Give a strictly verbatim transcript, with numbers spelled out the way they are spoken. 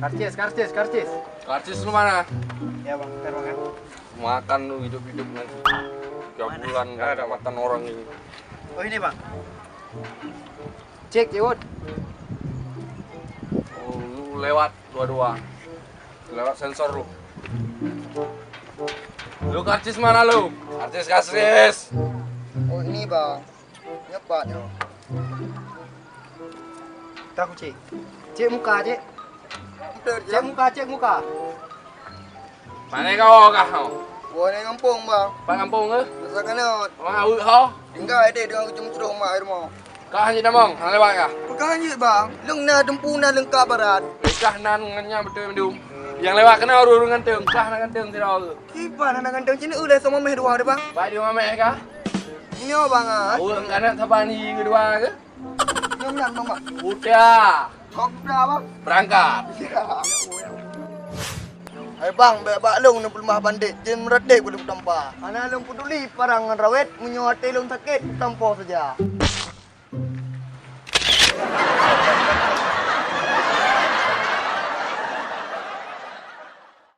Karcis, karcis, karcis. Karcis lu mana? Ya, Bang, bentar, Bang, ya. Makan lu hidup-hidup nanti. Tiga bulan nggak ada makan orang ini. Oh, ini, Bang. Cek, Cek Ud. Oh, lu lewat dua-dua. Lewat sensor lu. Lu karcis mana lu? Karcis, karcis. Oh, ini, Bang. Nyoe pat nyoe. Tahu, Cek. Cek muka, Cek. Cek muka, cek muka. Pane kau kah? Woe nang gampông, Bang. Pat gampông keuh? Masa kanot. Wah, aweuek ho. Tinggai deh dengan ujung truh mak air mo. Kah hana tamong, hana lewat kah? Peugah jeuet, Bang. Lôn na teumpu na leungkap barat. Kah nan ngon nyan beutôi mandum. Nyang lewat keunoe ureueng ganteng, kah na ganteng sidroe. Kiban na ganteng cit uleh sama meh dua deh, Bang. Bai dua meh kah? Nyoe, Bang, ah. Aweuek kanot saban hi keudua keuh? Nyoe meunan, Bang, Bang. Udah. Hok dah, Bang. Berangkat. Ya. Hai, Bang, bèk bak lôn neupeuleumah bandét, jeuet meuratéb keu lôn tampa. Hana lôn peuduli parang ngon rawét, meunyoe até lôn sakét, tampa saja.